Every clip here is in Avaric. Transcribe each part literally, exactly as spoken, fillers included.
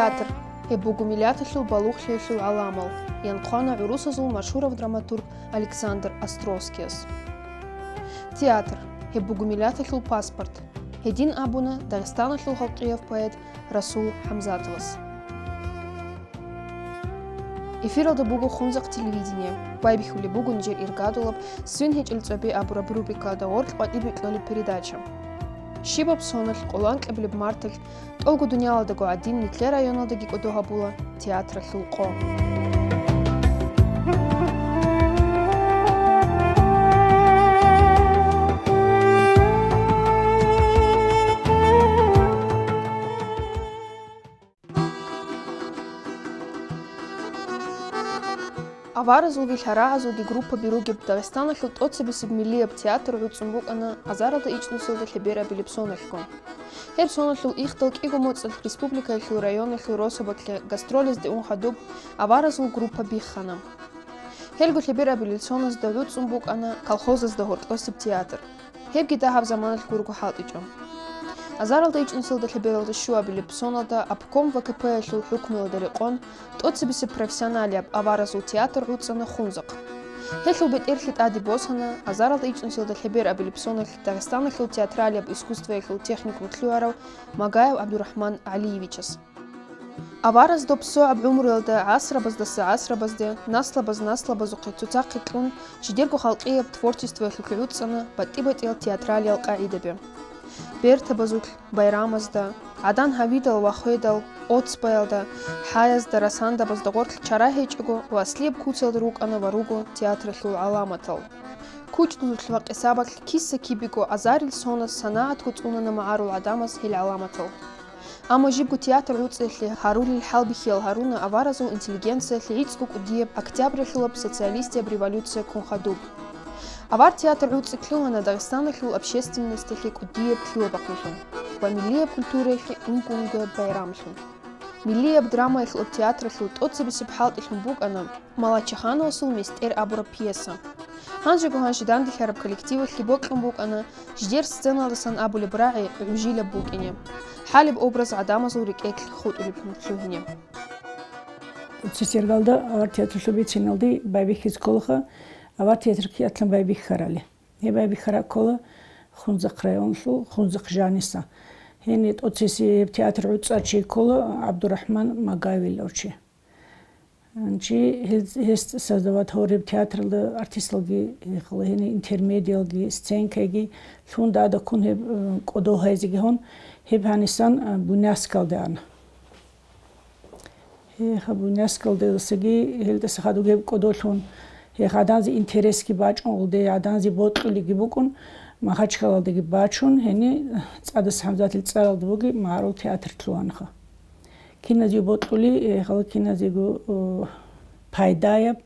Театр. Гьеб буго миллаталъул балугълъиялъул гӀаламал, ян хъвана гӀурусазул машгьурав драматург Александр Островскияс. Театр. Гьеб буго миллаталъул паспорт. Гьедин абуна Дагъистаналъул халкъияв поэт Расул ХӀамзатовас. Эфиралда буго Хунзахъ телевидение. Байбихьулеб буго нижер иргадулаб «Свин гьечӀел цӀоби» абураб рубрикалда гъоркь къватӀибе кьолеб передача. Щибаб соналъ, къоло анкьабилеб марталъ, тӀолго дуниялалдаго гӀадин, нилъер районалдаги кӀодо гьабула театралъул къо. Аваразулги лъарагӀазулги группаби ругеб Дагъистаналъул тӀоцебесеб миллияб театр гӀуцӀун букӀана азаралда ичӀнусиялда лъеберабилеб соналъго. Гьеб соналъул ихдал кӀиго моцӀалъ республикаялъул районалъул росабалъе гастролезде ун хадуб аваразул группа биххана. Гьелго лъеберабилел соназда гӀуцӀун букӀана колхозазда гьоркьосеб театр. Гьебги дагьаб заманалъ гурого хӀалтӀичӀо. Азаралда ичӀнусиялда лъебералда щуабилеб соналда обком ВКП-ялъул хӀукмуялда рекъон, тӀоцебесеб профессионалияб аваразул театр гӀуцӀана Хунзахъ. Гьелъул бетӀерлъи тӀаде босана азаралда ичӀнусиялда лъеберабилеб соналъ Дагъистаналъул театралияб искусствоялъул техникум лъугӀарав Магаев ГӀабдурахӀман ГӀалиевичас. Авараз доб цогӀаб гӀумруялда гӀасрабаздаса гӀасрабазде, наслабаз наслабазухъе цоцахъе кьун, жидерго халкъияб творчествоялъухъе гӀуцӀана батӀи-батӀиял театралиял къагӀидаби. Бертабазулъ, байрамазда, гӀадан гьавидал ва хведал, оцбаялда, хӀаязда, расандабазда гъорлъ чара гьечӀого ва аслияб куцалда рукӀана ва руго театралъул гӀаламатал. КучӀдузулъ ва къисабалъ киса-кибего азарил соназ санагӀатго цӀунана магӀарул гӀадамаз гьел гӀаламатал. Амма жибго театр гӀуцӀиялъе гьарулел хӀалбихьиял гьаруна аваразул интеллигенциялъе гӀицӀго кӀудияб Октябралъулаб социалистияб революция ккун хадуб. Авар театр гӀуцӀи лъугьана Дагъистаналъул общественностилъе кӀудияб лъугьа-бахъинлъун ва миллияб культураялъе унго-унгояб байрамлъун. Миллияб драмаялъул театралъул тӀоцебесеб хӀалтӀилъун букӀана Малачихановасул «МистӀер» абураб пьеса. Гьанжего-гьанже данделъараб коллективалъе бокьун букӀана жидер сценалдасан абулеб рагӀи гӀужилаб букӀине, хӀалеб образ гӀадамазул рекӀелъ хутӀулеблъун лъугьине. Цистергалда авар театралъул бициналде байбихьизе кколаха, авар театр киятлъун байбихьарали. Гьеб байбихьараб ккола Хунзахъ районалъул Хунзахъ жаниса. Гьениб тӀоцесияб театр гӀуцӀар чи ккола ГӀабдурахӀман Магаевил чи. Чи гьез, гьес создавать гьореб театралда артисталги, гьениб интермедиялги, сценкайги лъун дада ккун гьеб, э, кӀодо гьайзеги гьун, гьеб гьанисан, э, Буйнакскалде ана. Гьеха, Буйнакскалдасаги гьелдаса хадуб гьеб кӀодолъун, гьех гӀаданзе интересги бачӀун, гъулде гӀаданзе бокьулеги букӀун, Махачкалалдаги бачун, гьениб ЦӀадаса ХӀамзатил цӀаралда бугеб магӀарул театр лъугьанаха. Киназего бокьули, гьеха киназего, о, пайдаяб,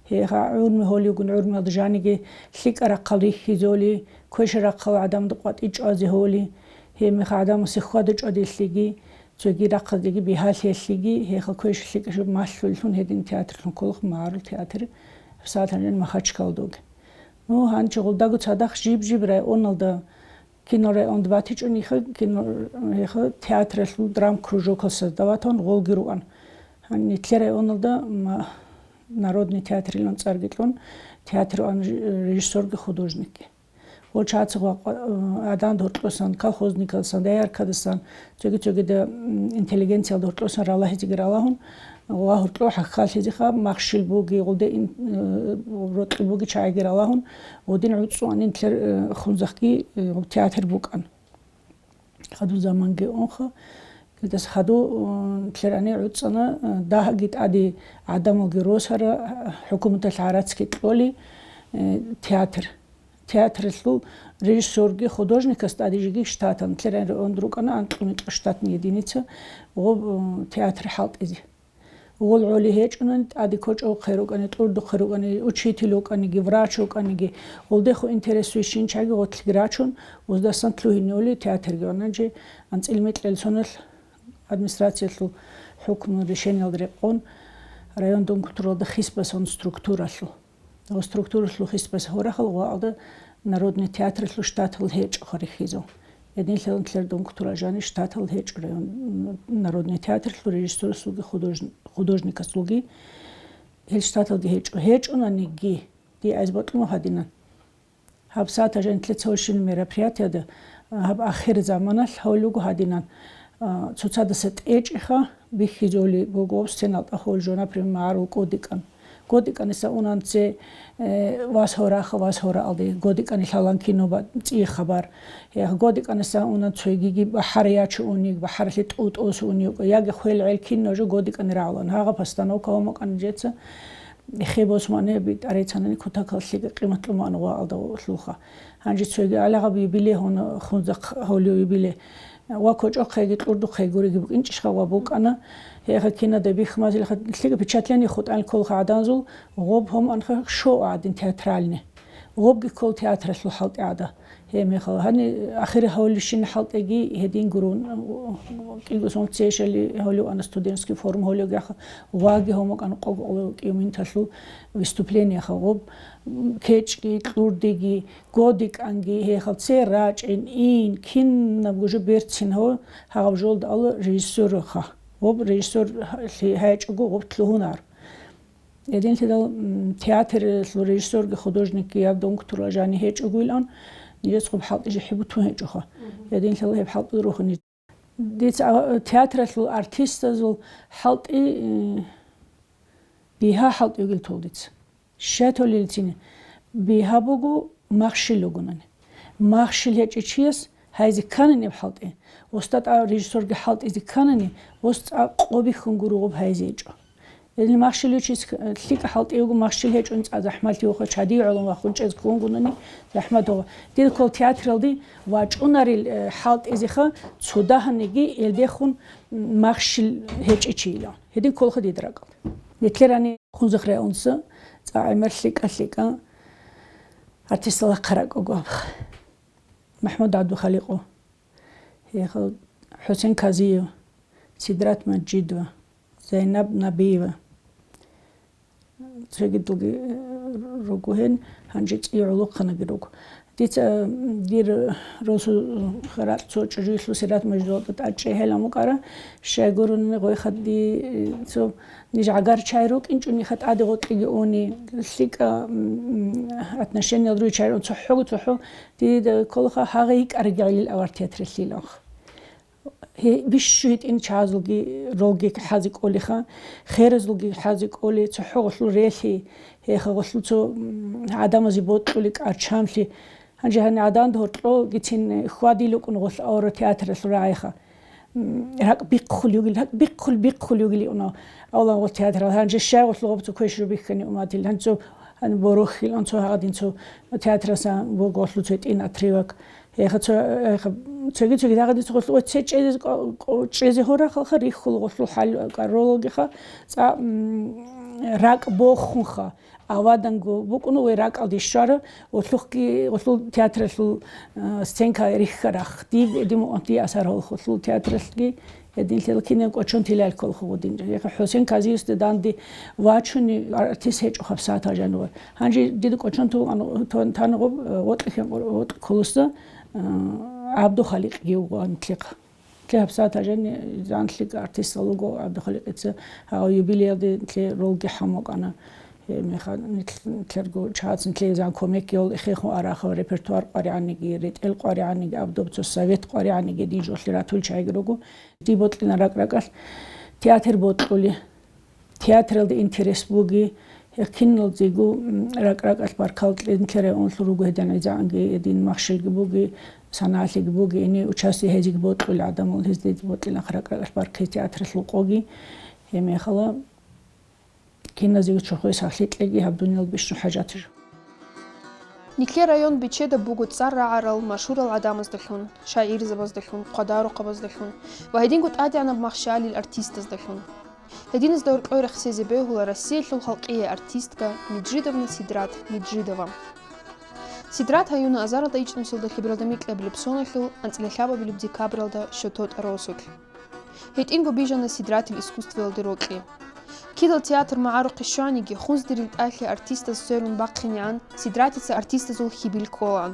гьеха гӀурми гьолигун гӀурмиялда жаниги лъикӀа рахъал рихьизоли, квеша рахъал гӀадамда къватӀи чӀвазе гьоли, гьеб мех гӀадамасе хьвада чӀвадиллъиги, цоги рахъаздеги бигьалъиялъиги, гьеха квеш лъикӀа жуб малъулелъун гьедин театрлъун кколаха магӀарул театр, сагӀаталъун Махачкалдоги. Ну, гьанчи гъулдаго цадахъ жиб-жиб районалда кинорайонда батичӀониха, кино, гьеха театралъул драм кружокал создаватун гъолги руан. Гьанни нилъер районалда ма-, народный театрилан цӀарги кьун, театр руан ж-, режиссёрги художникги. Гъо чацагъа къа-, гӀадан гьоркьосан, колхозникалдасан, дояркадасан, цоги-цогида, м, интеллигенциялда гьоркьосан ралагьизеги ралагьун, ва гьоркьо хӀахьаллъизеха махщел буги, гъулде ин-, э, рокьи буги чагӀиги ралагьун, гъудин гӀуцӀуанин нилъер, э, Хунзахъги, э, театр букӀан. Хадуб заманги унха, гьелдаса хадуб, э, нилъер гьанир гӀуцӀана, э, дагьги тӀаде гӀадамалги росара, хӀукуматалъ гӀарацги кьоли, э, театр. Театралъул режиссёрги, художникас тӀаде жеги штатан, нилъер районда рукӀана анкьничӀо штатная единица, гъоб, э, театр хӀалтӀизе. Гъол гӀоли гьечӀунани, тӀаде кочӀохъе рукӀани, тӀурдухъе рукӀани, учитель вукӀаниги, врач вукӀаниги, гъолдехун интересующинчаги гъотлъиги рачун, уздасан лъугьине ули театрги вананчи анцӀил микьел соналъ администрациялъул хӀукму решениялда рекъон район дом культуралда хисбасан структуралъул. Ва структуралъул хисбас гьорахъал гъуалда народный театралъул штатал гьечӀо хъарихьизу. Гьединлъидал нилъер Дом культуры жанир штатал гьечӀо район, м, народный театрлъул режиссерасулги художн-, художникасулги. Гьел штаталги гьечӀо. ГьечӀонаниги, дие айз бокьун гьадинан. Гьаб сагӀат жанир нилъеца гьорщин мероприятиеда, а, гьаб ахир заманалъ гьавлуго гьадинан, а, цоцадаса тӀечӀеха бихьизоли буго сценалда гьавулжо, например, магӀарул КӀодикӀан. КӀодикӀаниса унан цо, э, вас гьораха, вас гьораалде, КӀодикӀани лъалан кино ба-, цӀи хабар. Гье, КӀодикӀаниса унан цогиги бахӀарай ячун уни, бахӀаралъе тӀутӀус уни, яги хвел гӀел кино жо КӀодикӀани рагӀулан. Гьагъа постановка гьомокӀан жеца. Хеб Османе битӀарицанани кутакалъе къимат лъумаан гъваалда лъулха. Гьанже цоги гӀалагъаб юбилей гьуна хунзахъ гьолев юбилей. Ва кочӀохъеги кьурдухъе гуреги букӀинчӀищха ва букӀана. Гьеха кинада бихьмазилха лъига впечатление хутӀан кколха гӀаданзул, гъоб гьоманха шоу гӀадин театральный. Гъобги ккол театралъул хӀалтӀи гӀада. Гьеб мехалъ гьани ахири гьавулищин хӀалтӀиги гьедин гурун, кӀиго сом цешали гьолев ана студенческий форум гьолевгахъа ваги гьомокӀан къого кӀиго минуталъул выступлениеха гъоб, кечӀги, кьурдиги, КӀодикӀанги, гьехал цо рачӀин, ин, кинабго жо берцин гьо, гьагъаб жолда алла режиссерха. Гъоб режиссер гьечӀого гъоб лъугьунар. Гьединлъидал, м, театрлъул режиссерги художникги я Дом культуры жанир гьечӀогойилан, нижецго хӀалтӀи жихӀи бутун гьечӀоха. Гьединлъидал гьеб хӀалтӀул рухӀни. Дица, а, театралъул артистазул хӀалтӀи, э, бигьа хӀалтӀи йигил тол дица. Щай толилицин? Бигьа буго махщел ругонани. Махщел гьечӀев чияс гьайзе кканани гьеб хӀалтӀи, устадав режиссерги хӀалтӀизе кканани, устӀа къобихьун гуро гъоб гьайзе гьечӀо. Гьедин махщел гьечӀес лъикӀа хӀалтӀи буго, махщел гьечӀони цӀа захӀмалъи вуха, чади гӀоло вахун чӀез ккунгунани захӀмат вуха. Дир ккол театралде вачӀунарел, э, хӀалтӀизеха цо дагьаниги элдехун махщел гьечӀичийилан. Гьедин кколха дида ракӀалда. Нилъерани Хунзахъ районса цӀа гӀемер лъикӀа-лъикӀа артистал ахъа ракӀого абха. МахӀмуд ГӀабдухаликъов, гьехал ХӀусен Казиев, Сидрат Мажидова, Зайнаб Набиева. Цогидалги, э, руго гьен, гьанже цӀи гӀолохъанаги руго. Дица, м, дир росу харакь цо чӀужуялъул Сидрат Мажидовалда тӀад чӀегьел амукӀара, щай гурони гъой хадди, э, цо ниж гӀагар чай рукӀинчӀони хатӀаде гъоркьиги уни, лъикӀа, м, отношениялда руй чай рукӀун цохӀого-цохӀо дида кколаха гьагъа йикӀараги гӀелил авар театралъиланха. Гье, бищу гьитӀин чагӀазулги ролги хӀази кӀолеха, херазулги хӀази кӀоле, цохӀо гъолъул релъи, гьеха гъолъул цо, м, гӀадамазе бокьули кӀарчамлъи. Гьанже гьаниб гӀадамда гьоркьогицин хьвадил рукӀун гъолъ авара театралъул рагӀиха. М, ракӀ бихъулев йигил, ракӀ бихъул, бихъулев йигили уна авлан гъолъ театрал. Гьанже щай гъолъул гъоб цо квешру бихьани уматил. Гьанцо гьаниб борохьил, анцо гьагъадин цо театрасан буго гъолъул цо тӀин отрывок. Гьеха цо, гьеха цоги-цоги дагъа дица гъолъ, ой, цо чӀезе, кӀо-, кӀо-, чӀезе гьора халха рихьул гъолъул хӀал каррологиха, цӀа, м, ракӀ бохунха, аваданго букӀуна, ой, ракӀалде щвара, гъолъухъги, гъолъул театралъул, а, стенка рихьарах, диб, дим, дие асар гьолхулъул театралъги. Гьединлъидал кинаб кӀочон тилал кколха гъодинчӀо. Яха ХӀусен Казиевсда данде вачуни артист гьечӀо хабсагӀат гьажануга. Гьанже дида кӀочон тун ан-, тун-, тан гъоб, э, гъотӀихьен гъор-, гъотӀ кколуса, э, ГӀабдухаликъги вуго анлъихъ. Лъи хабсагӀат гьажани занлъи артистал вуго ГӀабдухаликъица, гьав юбилеялде лъи ролги хӀамукӀана. Гьеб мехалъ нилъ-, нилъерго чагӀацин лъезан кумекги гьол эхехун арахав репертуар къваригӀаниги, ретӀел къваригӀаниги, абдубцо совет къваригӀаниги дижолъи ратул чагӀиги руго. Дие бокьилан ракӀ-ракӀалъ театр бокьули, театралда интерес буги, гьехъинлъизего, м, ракӀ-ракӀалъ баркал кьедлъарай унлъу руго гьедин гӀезегӀанги, гьедин махщелги буги, санагӀалъиги буги, гьенив участие гьезиги бокьули гӀадамал гьезде бокьилан ракӀ-ракӀалъ баркай театралъул къоги, гьеб мехалъ киназего чорхое сахлъи кьеги гьаб дуниял бищун хӀажат жо. Нилъер район бечедаб буго цӀар рагӀарал машгьурал гӀадамаздалъун, шагӀирзабаздалъун, хъвадарухъабаздалъун ва гьединго тӀадегӀанаб махщалил артистаздалъун. Гьединазда гьоркьой рехсезе бегьула Россиялъул халкъие артистка Меджидовна Сидрат Меджидова. Сидрат гьаюна азаралда ичӀнусиялда лъебералда микьабилеб соналъул анцӀила лъабабилеб декабралда щототӀа росулъ. ГьитӀинго бижана Сидратил искусствоялде рокьи. Кидал театр магӀарухъе щваниги, хунздерил тӀалъи артистаз сверун бахъинегӀан, Сидратица артистазул хьибил кколаан.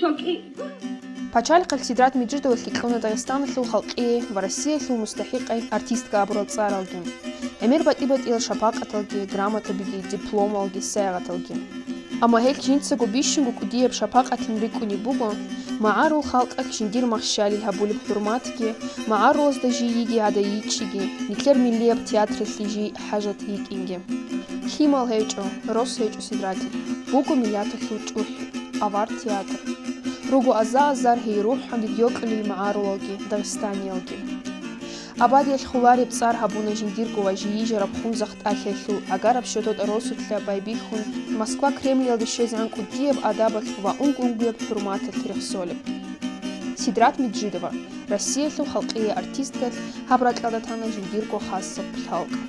чокӀи. Пачалихъалъ Сидрат Мижидова лъикӀлъуна Дагъистаналъул халкъие ва Россиялъул мустахӀикъай артистка абурал цӀаралги. ГӀемер батӀи-батӀиял шапакъаталги, грамотабиги, дипломалги, сайгъаталги. Амма гьелъ жинцаго бищунго кӀудияб шапакъатлъун рикӀкӀунеб буго, магӀарул халкъалъ жиндир махщалил гьабулеб хӀурматги, магӀарулазда жий йиги гӀадайичӀчӀиги, нилъер миллияб театралъе жий хӀажат йикӀинги. Лъимал гьечӀо, рос гьечӀо Сидратил. Буго миллаталъул чӀухӀи, авар театр. Руго аза-азар гьей рухӀ гьанир йокьулел магӀарулалги дагъистаниялги. Абадиялъ хулареб цӀар гьабуна жиндирго ва жийижараб Хунзахъ тӀалъиялъул гӀагараб щотӀа росулъа байбихьун, Москва Кремлиялде щвезегӀан кӀудияб адабалъ ва ункъ-ункъияб хӀурматалъ рехсолеб. Сидрат Мижидова, Россиялъул халкъие артисткалъ, гьаб ракьалда тана жиндирго хасаб лъалкӀ.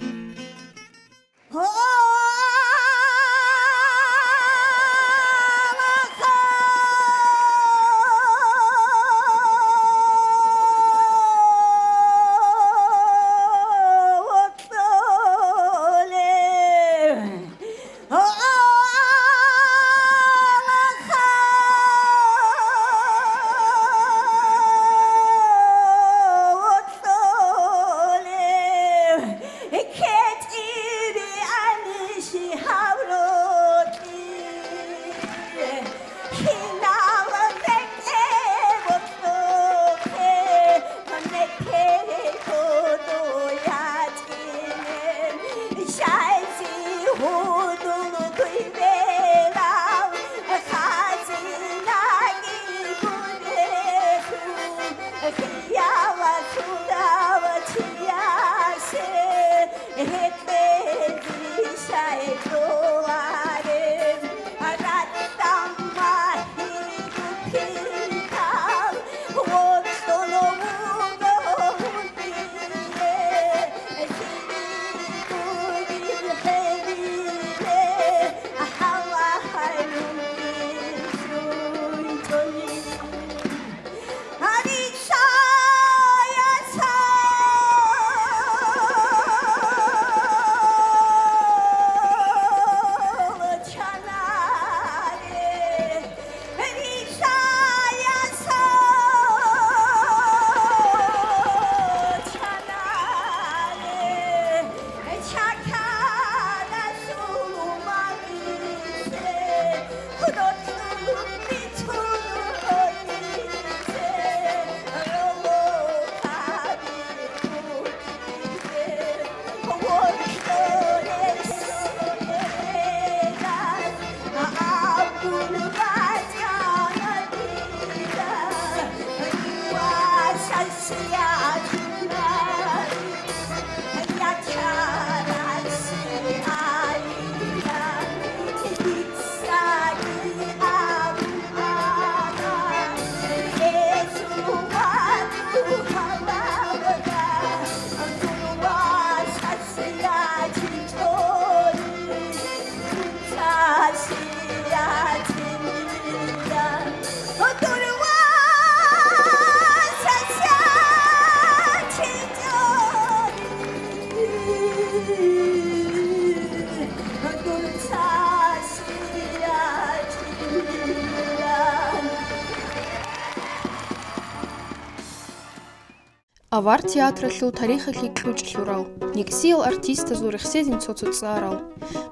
Авар театралъул тарихалъе кьучӀ лъурал, никсиял артистазул рехсезин цо-цо цӀарал: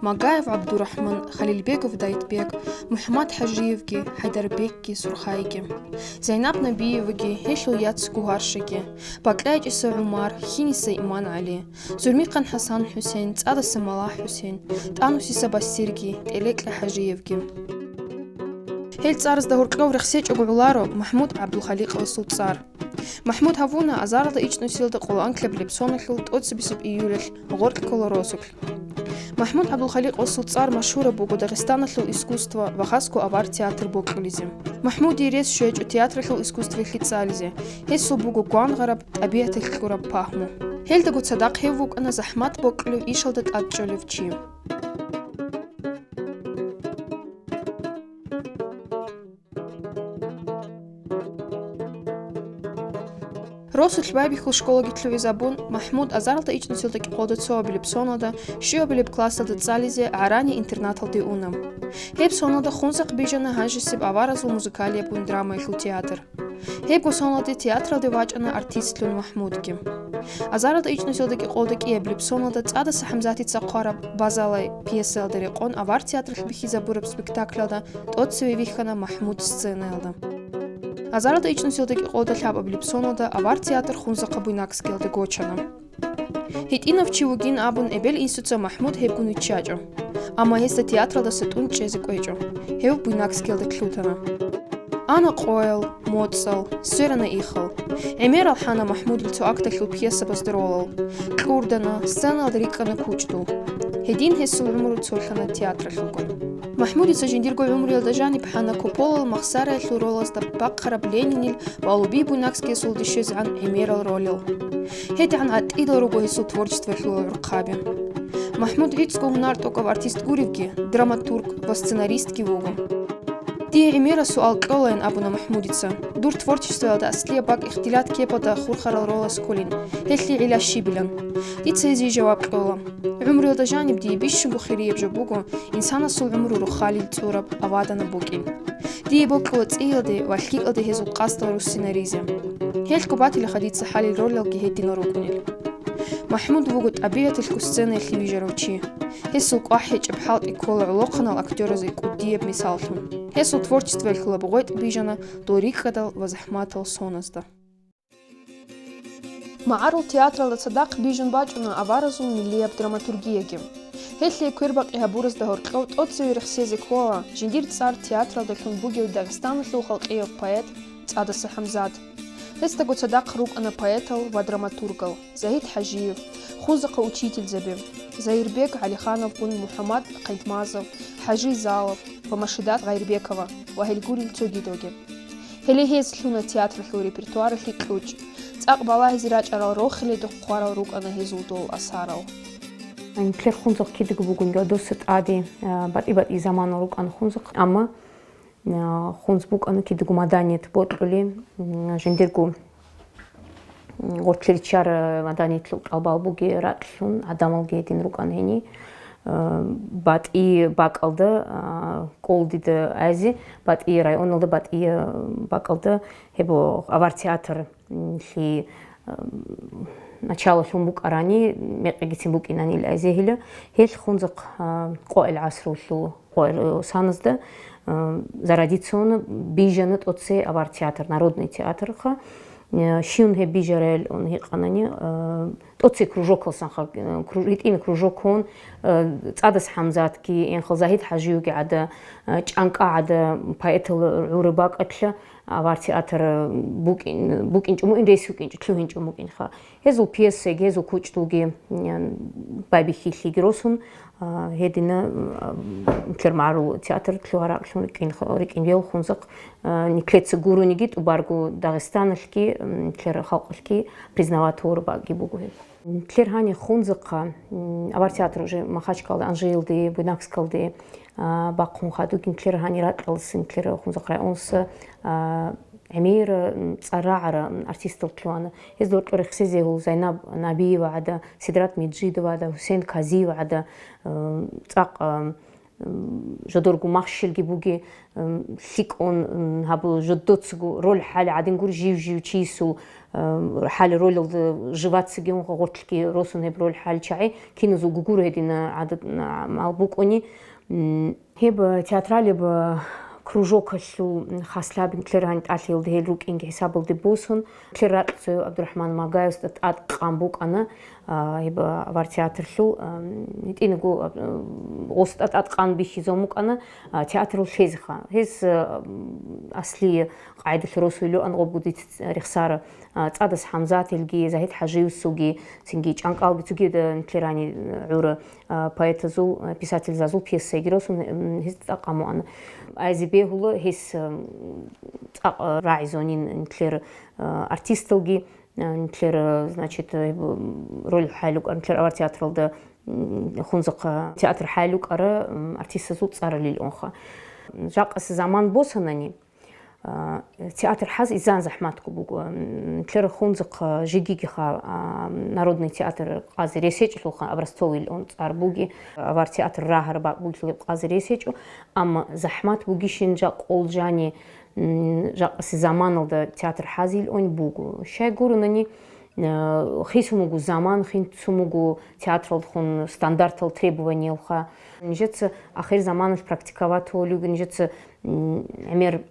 Магаев ГӀабдурахӀман, Халилбегов Дайтбек, МухӀамад ХӀажиевги, ХӀайдарбекги, Сурхайги, Зайнаб Набиеваги, гьелъул яц Гугьаршаги, БакьгӀечӀиса ГӀумар, Хьиниса ИмангӀали, Зурмихъан ХӀасан-ХӀусен, ЦӀадаса Маллагь-ХӀусен, ТӀанусиса Басирги, ТӀелекьа ХӀажиевги. Гьел цӀаразда гьоркьов рехсечӀого гӀоларо МахӀмуд ГӀабдулхаликъовасул цӀар. МахӀмуд гьавуна азаралда ичӀнусиялда къоло анкьабилеб соналъул тӀоцебесеб июлалъ гъоркь ккола росулъ. МахӀмуд ГӀабдулхаликъовасул цӀар машгьураб буго Дагъистаналъул искусство ва хасго авар театр бокьулезе. МахӀмудие рес щвечӀо театралъул искусствоялъе цӀализе, гьесул буго гвангъараб, тӀабигӀаталъ кьураб пагьму. Гьелдаго цадахъ гьев вукӀана захӀмат бокьулев ишалда тӀад чӀолев чи. Росулъ байбихьул школаги лъугӀизабун, МахӀмуд азаралда ичӀнусиялда кӀикъоялда цоабилеб соналда щуабилеб классалда цӀализе гӀарани интернаталде уна. Гьеб соналда Хунзахъ бижана гьанжесеб аваразул музыкалиябгун драмаялъул театр. Гьебго соналде театралде вачӀана артистлъун МахӀмудги. Азаралда ичӀнусиялда кӀикъоялда кӀиабилеб соналда ЦӀадаса ХӀамзатица хъвараб «Базалай» пьесаялда рекъон авар театралъ бихьизабураб спектакльалда тӀоцеве вихьана МахӀмуд сценаялда. Азаралда ичӀнусиялда кӀикъоялда лъабабилеб соналда авар театр Хунзахъа Буйнакскиялда гочана. ГьитӀинав чи вугин абун эбел-инсуца МахӀмуд гьебгун виччачӀо. Амма гьесда театралдаса тӀун чӀезе кӀвечӀо. Гьев Буйнакскиялда лъутана. Ана къоял, моцӀал, сверана ихал. ГӀемерал хӀана МахӀмудил цо акталъул пьесабазда ролал. Кьурдана, сценалда рикӀкӀана кучӀдул. Гьедин гьесул гӀумру цолъана театралъулгун. МахӀмудица жиндирго гӀумруялда жаниб хӀана Кополал Махсараялъул ролазда бахъараб Ленинил ва Албуй Буйнакскиясулде щвезегӀан гӀемерал ролал. ГьедигӀан гӀатӀидал руго гьесул творчествоялъул гӀурхъаби. МахӀмуд гӀицӀго гьунар тӀокӀаб артист гуревги, драматург ва сценаристги вуго. Дие гӀемерал суал кьолайин абуна МахӀмудица. Дур творчествоялда аслияб бакӀ ихтилат кепалда хурхарал ролаз кколин, гьелъие гӀилла щибилан? Дица гьезие жаваб кьола. ГӀумруялда жаниб дие бищунго хирияб жо буго инсанасул гӀумру рохалил цӀураб, аваданаб букӀин. Дие бокьула цӀиялде ва лъикӀалде гьезул къасдал руссинаризе. Гьелъго батилаха дица хӀалил ролалги гьединал рукӀунел. МахӀмуд вуго тӀабигӀаталъго сценаялъе вижарав чи. Гьесул кӀвахӀ гьечӀеб хӀалтӀи ккола гӀолохъанал актёразе кӀудияб мисаллъун. Гьесул творчествоялъулаб гъветӀ бижана дол рикӀкӀадал ва захӀматал соназда. МагӀарул театралда цадахъ бижун бачӀуна аваразул миллияб драматургияги. Гьелъие квербакъи гьабуразда гьоркьов тӀоцеве рехсезе ккола жиндир цӀар театралдалъун бугев Дагъистаналъул халкъияб поэт ЦӀадаса ХӀамзат. Гьесдаго цадахъ рукӀана поэтал ва драматургал Загьид ХӀажиев, Хунзахъа учительзаби, Заирбек ГӀалихановгун, МухӀаммад Хъентмазов, ХӀажи Залов ва Машидат Гъайрбекова ва гьел гурел цогидалги. Гьеле гьез лъуна театралъул репертуаралъе кьучӀ. ЦӀакъ балагьизе рачӀарал рохеледа хъварал рукӀана гьезул дол асарал. Нилъер Хунзахъ кидаго бугониги, досда тӀаде, а, батӀи-батӀи замана рукӀана Хунзахъ, амма, а, Хунз букӀана кидаго маданият бокьулеб, м, жиндирго гъорлъ риччарал маданияталъул тӀалабал бугеб ракьлъун, гӀадамалги гьедин рукӀана гьениб. Э, батӀи бакӀалда, а, кӀолдида гӀезе, батӀи районалда, батӀи, э, бакӀалда гьеб авар театр, м, лъи, э, началолъун букӀарани, мекъигицин букӀинанила гӀезегьила, гьелъ Хунзахъ, а, къоял гӀасрулъул къоял, э, саназда, э, зародиться бижана тӀоцебе авар театр, народный театрха. Э, щиван гьеб бижарал ун гьикъанани, э, тӀоцебе кружокалсанха, э, кру-, гьитӀина кружокун, э, ЦӀадаса ХӀамзатги, энхал Загьид ХӀажиевги гӀада, э, чӀанкӀа гӀада, поэтал гӀураб бакӀалъа авар театр, э, букӀин-, букӀинчӀо мукӀин, рес вукӀинчӀо, лъугьинчӀо мукӀинха. Гьезул пьесаги, гьезул кучӀдулги, м, байбихьилъиги росун, а, гьедина, м, нилъер магӀарул театр лъугьа-ракьлъун рикӀкӀин, рикӀкӀинавила Хунзахъ, а, нилъеца гурониги тӀубарго Дагъистаналъги, м, нилъер халкъалъги признавать гьабураб бакӀги буго гьеб. Нилъер гьанир Хунзахъа, м, авар театр уже Махачкалде, Анжелде, Буйнакскалде, а, бахъун хадуб, нилъер гьанир ракьалдаса нилъер Хунзахъ районаса, а, гӀемер, м, цӀар рагӀара, м, артистал лъугьана. Гьезда гьоркьор рехсезе гьула Зайнаб Набиева гӀада, Седрат Меджидова гӀада, Гьусен Казиев гӀада, м, цӀакъ, м, М, жодорго махщелги буги, м, лъикӀун, м, гьаб жодоцаго роль хӀали гӀадин гур жив-жив чиясул, м, хӀали ролалда живацаги унха гъортлъги росун гьеб роль хӀали чагӀи киназулго гур гьедина гӀадат-, гӀамал букӀуни. М, гьеб театралияб кружокалъул хаслъаб нилъер гьанитӀалъиялда гьел рукӀинги хӀисабалде босун, нилъер ракьцояв ГӀабдурахӀман Магаевс тӀад къан букӀана, а, гьеб авар театрлъул, а, гьитӀинего, а, гъос тӀад къан бихьизабун букӀана, а, театралъул лъезеха. Гьез, а, аслие къагӀидалъ росулилан гъобго дица рехсара, а, ЦӀадас ХӀамзатилги, ЗагьитӀ ХӀажиевсулги, цинги ЧӀанкӀалги цогидал нилъер гьанир гӀура, а, поэтазул, а, писательзазул пьесаги росун, м, гьез тӀад къан букӀана. Айзе бегьула гьес, м, цӀакъ рагӀизанин нилъер, а, артисталги, а, нилъер, а, значит, а, роль хӀалукӀа, нилъер авар театралда, м, Хунзахъа театр хӀалукӀара, м, артистазул цӀаралил унха. Жакъаси заман босанани, а, театр хӀаз изан захӀматго буго. М, нилъер Хунзахъа жигигиха, а, народный театр къазе рес гьечӀелъулха, образцовыйилан цӀар буги, авар театр рагьараб бугелъул гьеб къазе рес гьечӀо, амма захӀмат бугищин жакъул жани, м, жакъаси заманалда театр хӀазилан буго. Щай гуронани, э, хисун буго заман, хисун буго театралдехун стандартал требованиялха. Нижеца ахир заманалъ практиковать гьолев, нижеца, м, гӀемер,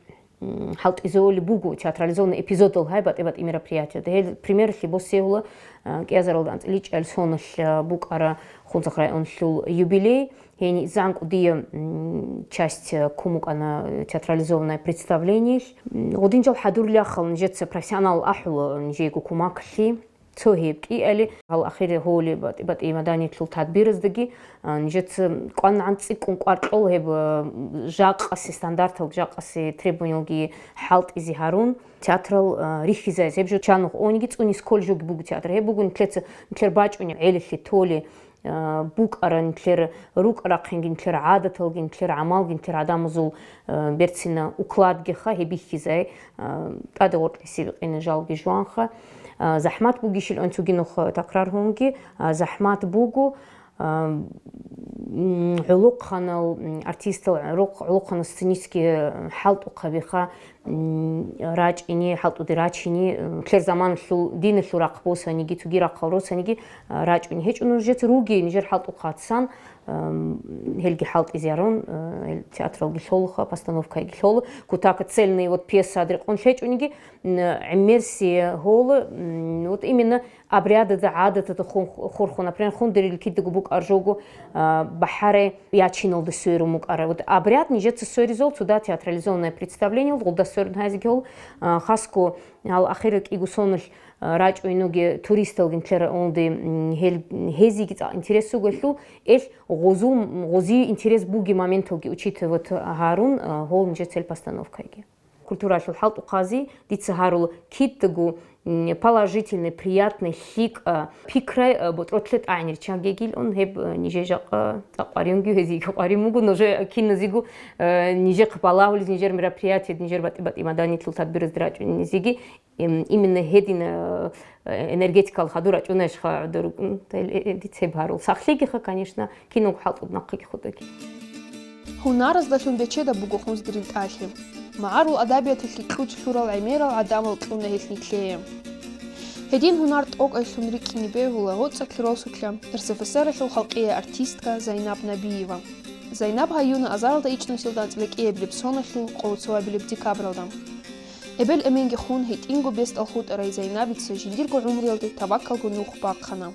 м, хӀалтӀизавулеб буго театрализованный эпизодал гьай батӀи-батӀи мероприятиялда. Гьел примерлъи босейгула, э, кӀиазаралда анцӀила чӀел соналъ, э, букӀара Хунзахъ районлъул юбилей. Гьениб занкъу дие, м, часть, э, ккун букӀана, э, театрализованное представлениелъ. М, гъудинчал хӀадурлъи ахал нижеца профессионал ахӀула нижего кумаклъи. Цо гьеб кӀиали, гьал ахире гьоли батӀи-батӀи маданияталъул тадбираздаги, а, нижеца кӀванагӀан цӀикӀкӀун кӀвар кьола гьеб, а, жакъаси стандартал, жакъаси требованиялги хӀалтӀизе гьарун, театрал, а, рихьизайзе. Гьеб жо чанухъ ониги цӀуни скол жоги буго театр. Гьеб буго нилъеца, нилъер бачӀунеб гӀелалъе толи, а, букӀара нилъер рукӀа-рахъинги, нилъер гӀадаталги, нилъер гӀамалги, нилъер гӀадамазул, а, берцина укладгиха гьеб бихьизай, а, тӀаде гъоркьиси бикъина жалги жуанха. А, захӀмат бугищилан цоги нух такрар гьунги, а, захӀмат буго, а, м, гӀолохъанал, м, артистал гӀолохъ-, гӀолохъанал сценический хӀалтӀухъабиха, м, рачӀине, хӀалтӀуде рачине, м, нилъер заманалъул диналъул рахъ босаниги, цоги рахъал росаниги, а, рачӀунеб гьечӀо нижеца, руги нижер хӀалтӀухъ гьатсан, м, гьелги хӀалтӀизе гьарун, а, гьел театралги лъолаха, постановкаги лъола, кутакаб цельный вот пьеса рекъон лъечӀониги, м, гӀемерси гьола, м, вот именно обрядазда, гӀадатазда хун-, хурхун, например, хундерил кидаго букӀар жого, а, бахӀарай ячиналда сверун букӀара. Вот обряд нижеца сверизул цо дагь театрализованное представление, гъулда сверун гьайзеги гьол, а, хасго гьал ахир кӀиго соналъ, а, рачӀунуги туристалги нилъер унди, м, гьел, гьезиги цӀакъ интерес бугелъул, элъ гъозу-, гъозие интерес буги моменталги учитывать гьарун, а, гьол нижецал постановкайги. Культуралъул хӀалтӀухъази дица гьарула кидаго, м, положительный, приятный, лъикӀа пикрай, э, ботӀролъе тӀагӀинричагегилан, гьеб, э, нижер жакъа цӀакъ къваригӀунги гьезиеги къваригӀун буго, нужер киназего, э, нижехъ балагьулез, нижер мероприятиеде, нижер батӀи-батӀи маданияталъул тадбиразде рачӀунезеги, эм, именно гьедин, э, энергетикал хадур рачӀунайищха гӀодор рукӀун, тай, э, э, дица гьеб гьарул. Сахлъигиха, конечно, киналго хӀалтӀуда нахъеги хутӀаги. Гьунараздалъун бечедаб буго хунздерил тӀалъи. МагӀарул адабияталъе кьучӀ лъурал гӀемерал гӀадамал кьуна гьелъ нилъее. Гьедин гьунар тӀокӀайлъун рикӀкӀине бегьула гьоцӀалъ росулъа РСФСРалъул халкъияй артистка Зайнаб Набиева. Зайнаб гьаюна азаралда ичӀнусилда анцӀила кӀиабилеб соналъул къоло цоабилеб декабралда. Эбел-эменги хун, гьитӀинго бесдал хутӀарай Зайнабица жиндирго гӀумруялде тавакалго нух бахъана.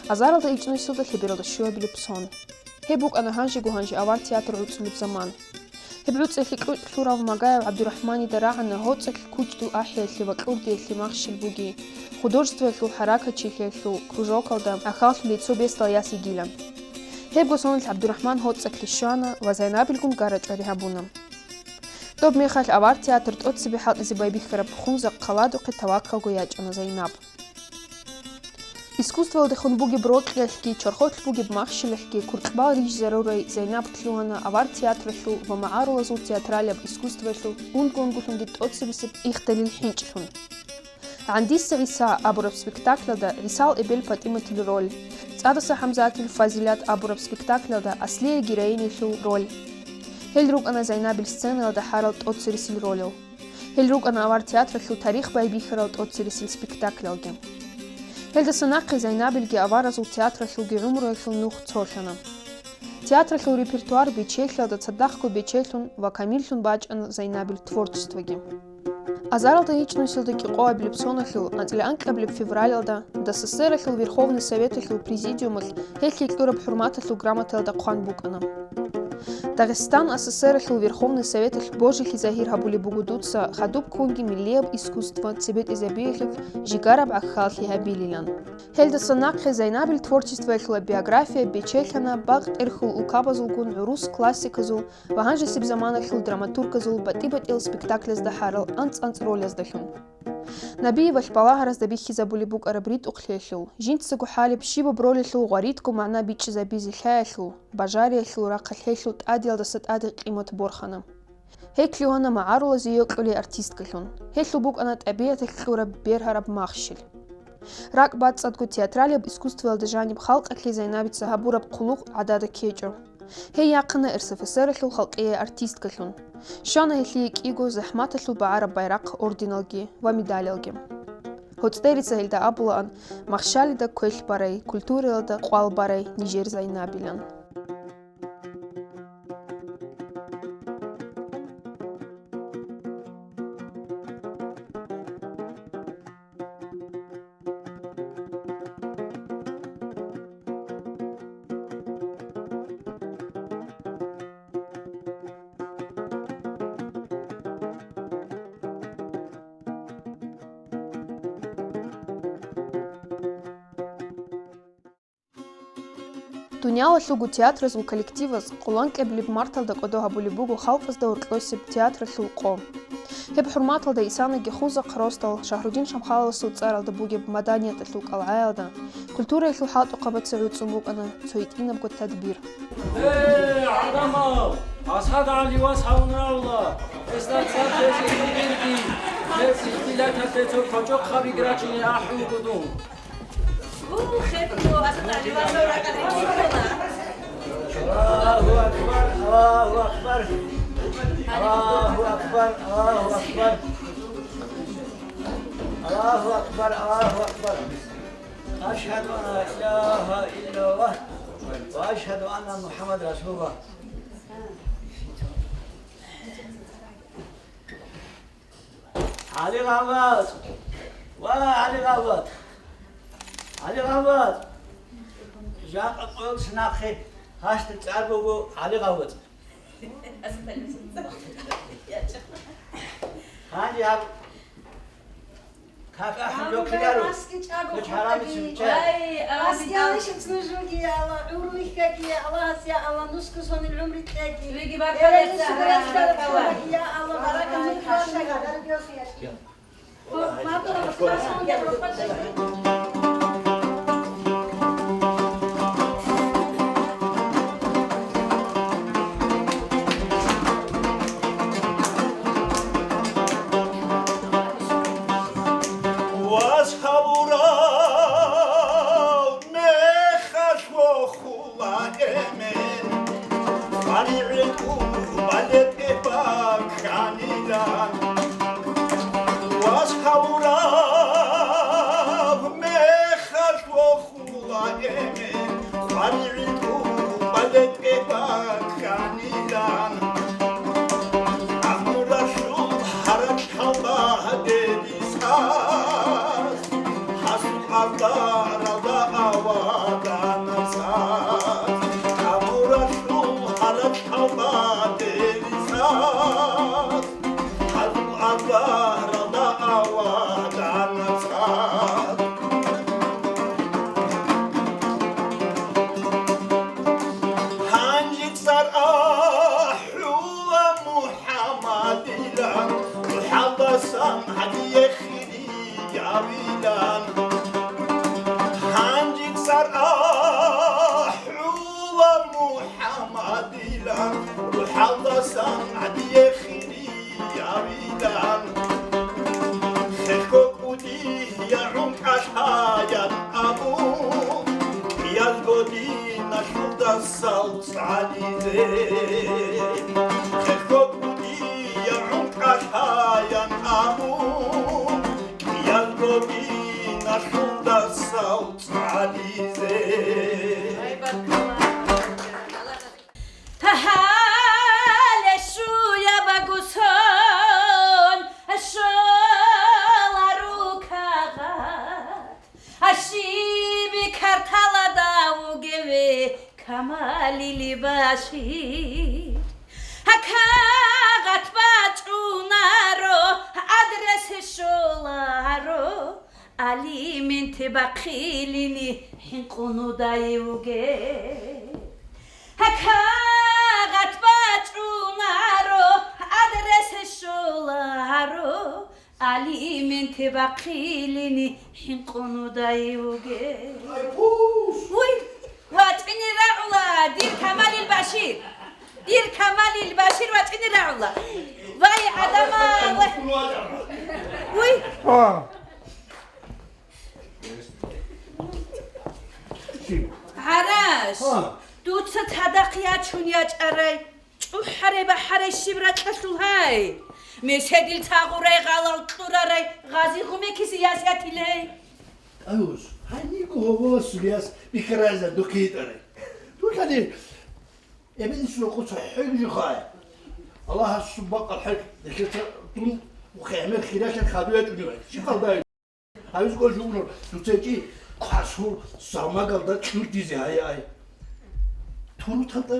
Азаралда ичӀнусилда лъебералда щуабилеб сон. Гьеб букӀана гьанжего-гьанже авар театр гӀуцӀулеб заман. Гьеб гӀуцӀиялъе кьучӀ лъурав Магаев ГӀабдурахӀманида рагӀана гьоцӀалъ кучӀдул ахӀиялъе ва кьурдиялъе махщел буги, художествоялъул хӀаракатчилъиялъул кружокалда гӀахьаллъулей цо бесдал яс йигилан. Гьебго соналъ ГӀабдурахӀман гьоцӀалъе щвана ва Зайнабилгун гара-чӀвари гьабуна. Доб мехалъ авар театр тӀоцебе хӀалтӀизе байбихьараб Хунзахъ хъаладухъе тавакалго ячӀана Зайнаб. Искусствоялдехун бугеб рокьиялъги чорхолъ бугеб махщелалъги куркьбал рижизарурай Зайнаб лъугьана авар театралъул ва магӀарулазул театралияб искусствоялъул унго-унголъунги тӀоцебесеб ихдалил хӀинчӀлъун. «ГӀандиса ГӀиса» абураб спектакльалда ГӀисал эбел ПатӀиматил роль, ТӀадаса ХӀамзатил «Фазилат» абураб спектаклялда аслияй героинялъул роль. Гьел рукӀана Зайнабил сценаялда хӀарал тӀоцересел ролал. Гьел рукӀана авар театралъул тарих байбихьарал тӀоцересел спектаклялги. Гьелдаса нахъе Зайнабилги аваразул театралъулги гӀумруялъул нух цолъана. Театралъул репертуар бечелъиялда цадахъго бечелъун ва камиллъун бачӀана Зайнабил творчествоги. Азаралда ичӀнусиялда кӀикъоабилеб соналъул анцӀила анкьабилеб февралалда ДССР-алъул Верховный Советалъул Президиумалъ гьелъие кьураб ХӀурматалъул грамотаялда хъван букӀана: «Дагъистан АССР-алъул Верховный Советалъ божилъи загьир гьабулеб буго дуца хадуб ккунги миллияб искусство цебетӀезабиялъухъ жигараб гӀахьаллъи гьабилилан». Гьелдаса нахъе Зайнабил творчествоялъула биография бечелъана бакъ-тӀерхьул улкабазулгун гӀурус классиказул ва гьанжесеб заманалъул драматургазул батӀи-батӀиял спектакльазда хӀарал анцӀ-анцӀ рольяздалъун. Набиевалъ балагьаразда бихьизабулеб букӀараб ритӀухълъиялъул, жинцаго хӀалеб щибаб ролялъул гъваридго магӀна бичӀчӀизабизе лъаялъул, бажариялъул рахъалъ гьелъул тӀадеялдаса тӀаде къимат борхана. Гьей лъугьана магӀарулазе йокьулей артисткалъун. Гьелъул букӀана тӀабигӀаталъ кьураб бергьараб махщел. РакӀбацӀцӀадго театралияб искусствоялда жаниб халкъалъе Зайнабица гьабураб хъулухъ гӀадада ккечӀо. Гьей яхъана РСФСР-алъул халкъияй артисткалъун. Щвана гьелъие кӀиго «ЗахӀматалъул багӀараб байрахъ» орденалги ва медалалги. ГьоцӀерица гьелда абулаан махщалида квелъ барай, культураялда къвал барай нижер Зайнабилан. Дуниялалъулго театразул коллективаз къоло анкьабилеб марталда кӀодо гьабулеб буго халкъазда гьоркьосеб театралъул къо. Гьеб хӀурматалда исанаги хузахъ росдал Шагьрудин Шамхаловасул цӀаралда бугеб Маданияталъул кӀалгӀаялда, культураялъул хӀалтӀухъабаца гӀуцӀун букӀана цо гьитӀинабго тадбир. Э, гӀадамал! Асад ГӀали вас гьавун равла! Гьесда цӀар хвезе кьигӀинги, гьеб ихтилаталъе цо кочӀохъаби грачине ахӀулго дун. Аллагьу акбар, Аллагьу акбар. Аллагьу акбар, Аллагьу акбар. Аллагьу акбар, Аллагьу акбар. Ашгьаду ан ла илагьа иллаллагь ва ашгьаду анна МухӀаммадан расулуллагь. ГӀали ГъавватӀ! Ва, ГӀали ГъавватӀ! ГӀали ГъавватӀ! Жакъа къоялъ нахъе гьасда цӀар буго ГӀали ГъавватӀ. Гьанже гьаб как ахӀун жо кидаро? Аски чӀаго. Куч хӀарамицин хутӀаги. Чай. Ай, Аски амин. Алишиц нужуги, Алла, гӀумру вихьаги, Аллагьас, я Алла, нусго сонил гӀумру кьеги. Веги баркалла. Эрелъи цӀа, субарас баркалла. Баркалла, я Алла, баракалла. Баркалла. Баркалла. Вас гьавурав мехалъ вохула эмен, къваригӀел тӀубалеб тӀе бакканилан. Вас гьавурав мехалъ вохула эмен, къваригӀел тӀубалеб тӀе бакканилан. Амралъул гьаракь хӀалбадерисаз, хӀасул азаралда авадан цӀар. Амралъул гьаракь хӀалбадерисаз, хӀасул азаралда авадан цӀар. Гьанже цӀар ахӀула МухӀаммадилан, рухӀалдасан гьадие хириявилан. Гьанже цӀар ахӀула МухӀаммадилан, рухӀалдасан гьадие хириявилан. Хехго кӀудиял гӀун кӀалъаян абун, кӀиял Хелъо кӀудияв гӀунтӀалъаян абун, кӀиялго диналъулдасал цӀализе. Гьале щуяб агусон щола рукагъат, Гьашиби карталада вугеве Камалил Башир. Гьакагъат бачӀунаро, адрес щоларо, алимент бахъилин хӀинкъун удай вуге. Гьакагъат бачӀунаро, адрес щоларо, алимент бахъилин хӀинкъун удай вуге. Айбус! Уй, вачӀине рагӀула, дир Камалил Башир! Дир Камалил Башир, вачӀине рагӀула! Вай, гӀадамал! Уй! А. ГӀараш, а, дуца цадахъ ячун ячӀарай, чӀухӀарай-бахӀарай щиб ракьалъул гьай? Меседил цагъурай гъалал кьурарай гъази гъумекиси яс ятилей? Айус, гьайниго гьоболас яс бихьарайза духъе йитӀарай. Дулъани эбелис рокъо цохӀоги жухъай. Аллагьасул бакъал хӀеж, нилъеца дун хӀемер хиралъан хадуй ячӀуневай. Чи халдай? Гьавизго жугьунар, дуцечи квасул замагалда чуртизе гьай-гьай. Туруталда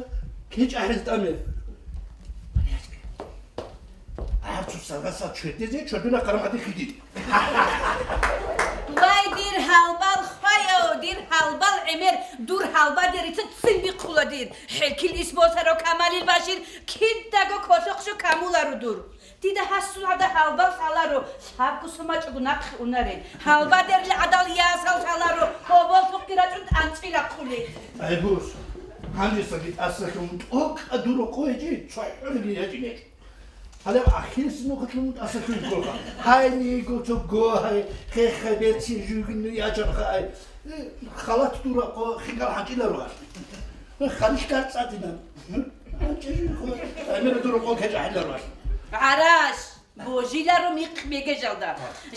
кечӀ ахӀиз тӀаме. Гьарцу сагасал чвердезе чвердуна карамади хидид. Вай, дир гьалбал хваяв, дир гьалбал гӀемер, дур гьалбадерица ццин бихъула дир. ХӀелкил ис босаро Камалил Башир, кидаго косохъ жо камуларо дур. Дида гьасул гьада гьалбал лъаларо, лъабго сумачӀого нахъе унарел. Гьалбадерли гӀадал ясал лъаларо, гьоболлъухъги рачӀун тӀанцӀи рахъулел. Айбус, гьанжесаги тӀасалъугьун тӀокӀа дур рокъое чи цохӀолеб ячӀинечӀо. Гьале ахирисеб нухалъ мун тӀасалъугьин кколха. Гьайниго цо гогьай, хехай берцин жугьунну ячарха ай. Халат дур рокъо хигал хӀанчӀиларо гьалъ. Ханиш карцӀадинан. ГӀемер дур рокъо кечӀ ахӀиларо гьалъ. ГӀараш! Божиларо михъ бегежалда.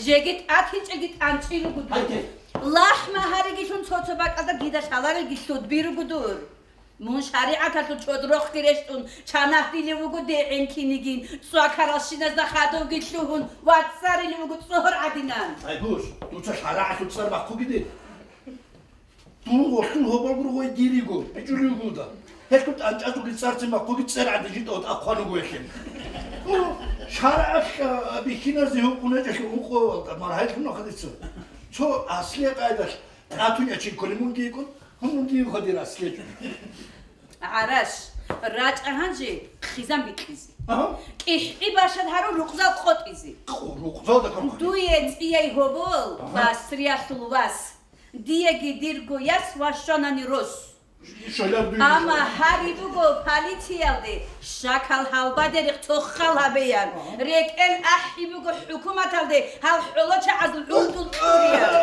Жеги тӀатинчӀелги тӀанцӀи руго дур. Гьайде. Лахъ-магьаригилъун цо-цо бакӀалда дида лъаларелги лъудби руго дур. Мун шаригӀаталъул чӀод рохги рещтӀун, чанахъ дилев вуго дегӀен кинигин, цӀвакаралщиназда хадувги лъугьун, вацӀцӀарилев вуго цӀогьор гӀадинан. Айбус, дуца шаригӀаталъул цӀар бахъугиде. Дун гъорлъул гьоболгур гъой дириго, бичӀулев гуда. Гьелъул тӀанчӀазулги цӀарцин бахъуги цӀер гӀадин житӀа тӀахъван вуго гьелъин. О, шаргӀалъ бихьиназе гьукъунечӀелъул ункъоялда маргьайлъун ахадицун. Цо аслие къайдалъ тӀатун ячин кколин мунги йикӀун, гьун мунги юха дир аслиечӀун. ГӀараш, рачӀа гьанже хъизан бикьизе. Ага. КӀихӀи башад гьарун рукъзал къотӀизе. Къо-, рукъзалда къотӀизе. Дуе цӀияй гьобол, ага, Басриялъул вас. Диеги дирго яс ващванани рос. Щолар дуе. Амма гьари буго полициялде, щакал гьалбадерихъ цохал гьабеян. Ага. РекӀел ахӀи буго хӀукуматалде гьал хӀоло чагӀазул гӀундул кьуриян.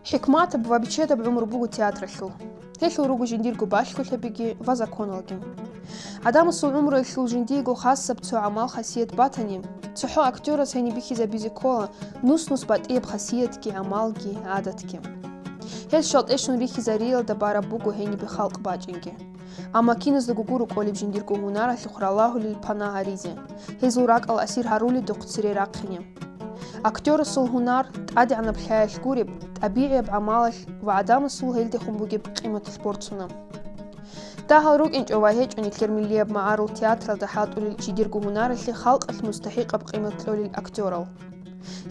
ХӀикматаб ва бичедаб гӀумру буго театралъул. Гьелъул руго жиндирго балъголъабиги ва законалги. ГӀадамасул гӀумруялъул жиндиего хасаб цо гӀамал-хасият батани, цохӀо актёрас гьениб бихьизабизе ккола нус-нус батӀияб хасиятги, гӀамалги, гӀадатги. Гьел щвал тӀещун рихьизариялда бараб буго гьенибе халкъ бачӀинги. Амма киназдаго гуро кӀолеб жиндирго гьунаралъухъ ралагьулел пана гьаризе, гьезул ракӀал асир гьаруледухъ цере рахъине. Актёрасул гьунар тӀадегӀанаб лъаялъ гуреб, тӀабигӀияб гӀамалалъ ва гӀадамасул гьелдехун бугеб къиматалъ борцуна. Дагьал рукӀинчӀо ва гьечӀо нилъер миллияб магӀарул театралда хӀалтӀулел жидерго гьунаралъе халкъалъ мустахӀикъаб къимат кьолел актёрал.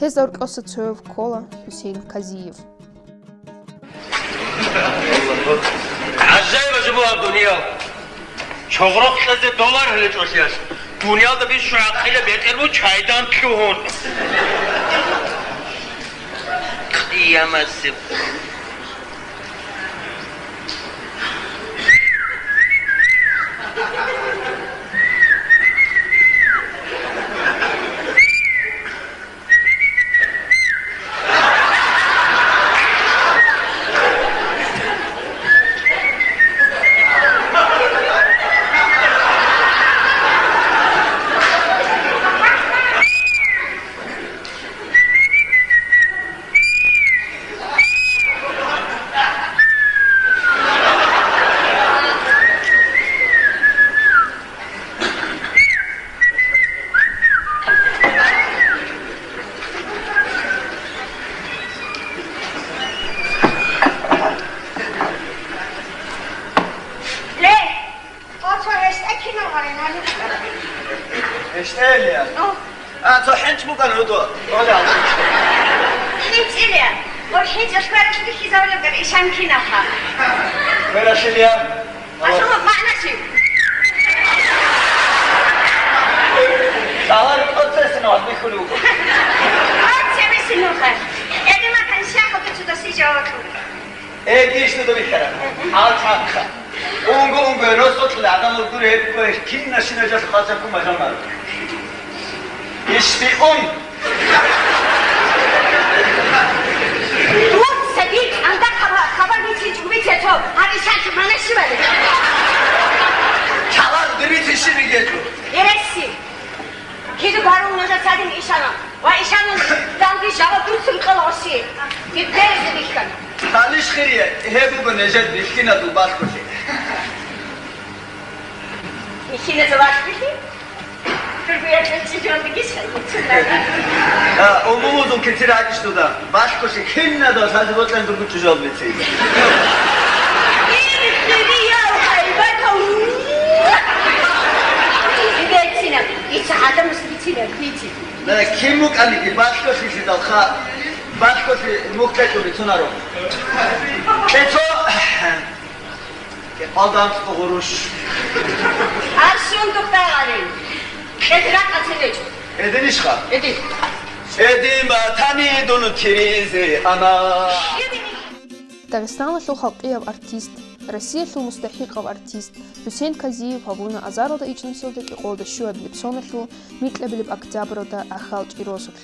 Гьезда рукӀоса цояв ккола ХӀусейн Казиев. ГӀажаиба жо буго дуниял. Чогърохъ кьезе долар гьеле чӀолъиялъ. Дуниялда бищун гӀакъила бетӀер бу чайдан лъугьун. Къиямасеб. Кинал гьарин гьаниб? Эштелия. О. А, цо хӀинчӀ букӀан гьудо. Оля. ХӀинчӀилия. Гьор хӀинчӀ ашкаралъ бихьизавулеб гьеб ишан киналха. Берашилия. Ашума магӀна чи? Шагьар процессино гьадбихьулев. Ай, чебесинуха. Эдема каншахъа бицудасижаватлу. Э, дишну дурихьара. Алчахъа. Унго-унго росулъ гӀадамал дур гьеб кквеш, кинашина жал хасаб кумажамал. Ишбиун. Дун сабил анда хабар, хабар бицин чӀугбите цо, гьари шанчу манашивали. Чалар дурите шибигету. Эреси. Киду барун нужа цадин ишана. Ва ишана данги жава дурсун кӀалгъуси. Гибдерзе бихьана. Талиш хирия, гьеб буго нежер бихьинадул балъголъи. Бихьинадул балъголъи? Тургуя чӀужалдагищ гьайицунара. А, умумузул кицир гьакӀищ дуда. Балъголъи кинадал сази боцӀан дургу чӀужал бицин. Ил хириял гьайбатав. Бицина, ица гьадамас бицина, бици. На, кин букӀаниги балъголъи лъидалха, балъголъи мухь кьечӀо бицунаро. КьецӀо, кӀикъвалда анцӀго гъурущ. Аршун духъ дагъарин. Кьедракъа цевечӀо. Эдинищха? Эдин. Эдин батани дун тиризе ана. Дагъистаналъул халкъияб артист, Россиялъул мустахӀикъав артист ХӀусен Казиев гьавуна азаралда ичӀнусиялда кӀикъоялда щуабилеб соналъул микьабилеб октябралда ГӀахьалчӀи росулъ.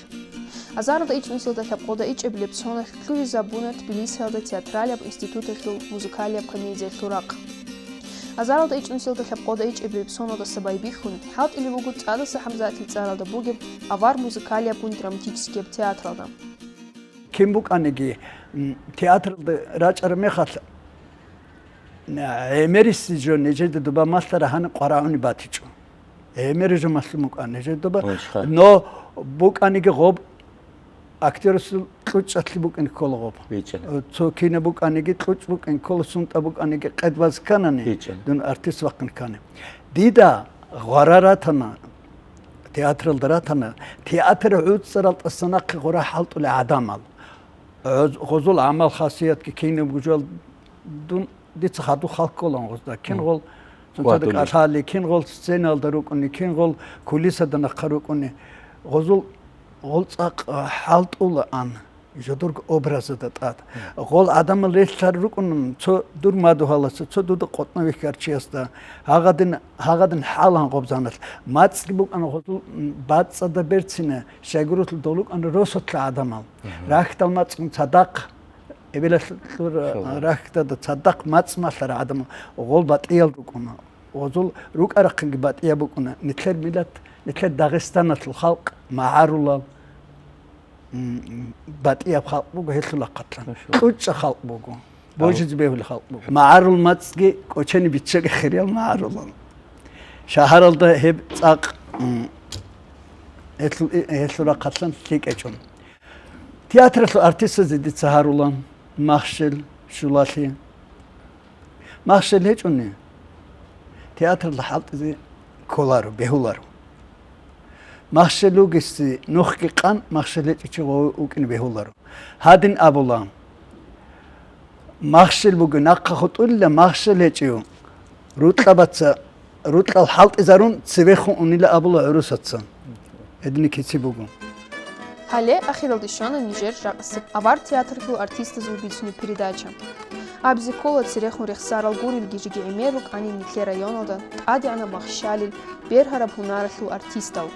Азаралда ичӀнусиялда лъабкъоялда ичӀабилеб соналъ лъугӀизабуна Тбилисиялда театралияб институталъул музыкалияб комедиялъул рахъ. Азаралда ичӀнусиялда лъабкъоялда ичӀабилеб соналдаса байбихьун, хӀалтӀулеб буго ЦӀадаса ХӀамзатил цӀаралда бугеб авар музыкалиябгун драматическияб театралда. Кин букӀаниги, м, театралда рачӀараб мехалъ, м, гӀемерисеб жо нижеда доба малъара гьаниб къварагӀуни батичӀо. ГӀемер жо малъун букӀана нижеда доба. Гьанже. Но букӀаниги гъоб актерасул кьучӀалъи букӀин ккола гъоб. БичӀчӀана. Цо кино букӀаниги кьучӀ букӀин ккола, сунтӀа букӀаниги къед баз кканани, БичӀчӀана. Дун артист вахъин ккани. Дида гъвара ратана, театралда ратана, театр гӀуцӀарал тӀаса нахъе гъура хӀалтӀулел гӀадамал. Гъоз-, гъозул гӀамал-хасиятги кинабго жал дун, дица хадуб хал кколан гъозда. Кин Мгм. гъол цоцазда Вагьдулел. кӀалъали, кин гъол сценалда рукӀуни, кин гъол кулисада нахъа рукӀуни. Гъозул, гъол цӀакъ хӀалтӀулаан жодорго образада тӀад. Мгм. Гъол гӀадамал релълъар рукӀун цо дур мадугьаласа, цо дуда къотӀна вихьарчиясда, гьагъадин, гьагъадин хӀал гьан гъобзаналъ. МацӀги букӀана гъозул, м, бацӀцӀада берцина, щайгурелъул долукӀана росулъа гӀадамал. Мгм. Рахьдал мацӀгун цадахъ, эбелалъур Шалва. Рахьдада цадахъ мацӀ малъара гӀадамал гъол батӀиял рукӀуна. Гъозул рукӀарахъинги батӀияб букӀуна. Нилъер миллат, нилъер Дагъистаналъул халкъ магӀарулал, м, батӀияб халкъ буго гьелъул рахъалъан. Машалла. КьучӀа халкъ буго. Гьав. Божизе бегьулеб халкъ буго. МагӀарул мацӀги кӀочене биччаги хириял магӀарулал. Шагьаралда гьеб цӀакъ, м, гьелъул, гьелъул рахъалъан лъикӀ гьечӀо. Театралъул артистазе дица гьарула, махщел щулалъе. Махщел гьечӀони, театралда хӀалтӀизе кколаро, бегьуларо. Махщел ругеси нухги къан, махщел гьечӀев чи гъове вукӀине бегьуларо. Гьадин абула, махщел буго нахъа хутӀулила, махщел гьечӀев рукьабаца рукьал хӀалтӀизарун цевехун унила абула гӀурусаца. Гьединаб кици буго. Гьале ахиралде щвана нижер жакъасеб авар театралъул артистазул бицунеб передача. Абизе ккола церехун рехсарал гурелги жеги гӀемер рукӀанин нилъер районалда тӀадегӀанаб махщалил, бергьараб гьунаралъул артистал.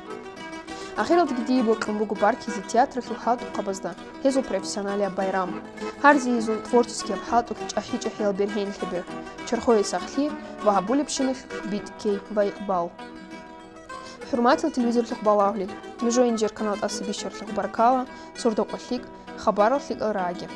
Ахиралдаги дие бокьун буго баркизе театралъул хӀалтӀухъабазда гьезул профессионалияб байрам. Гьарзие гьезул творческияб хӀалтӀулъ чӀахӀи-чӀахӀиял бергьенлъи бергь, чорхое сахлъи ва гьабулебщиналъ битӀкей ва икъбал. ХӀурматиял телевизорлъухъ балагьулел, нужее нижер канал тӀаса бищаралъухъ баркала, сордо-къо лъикӀ, хабарал лъикӀал рагӀаги.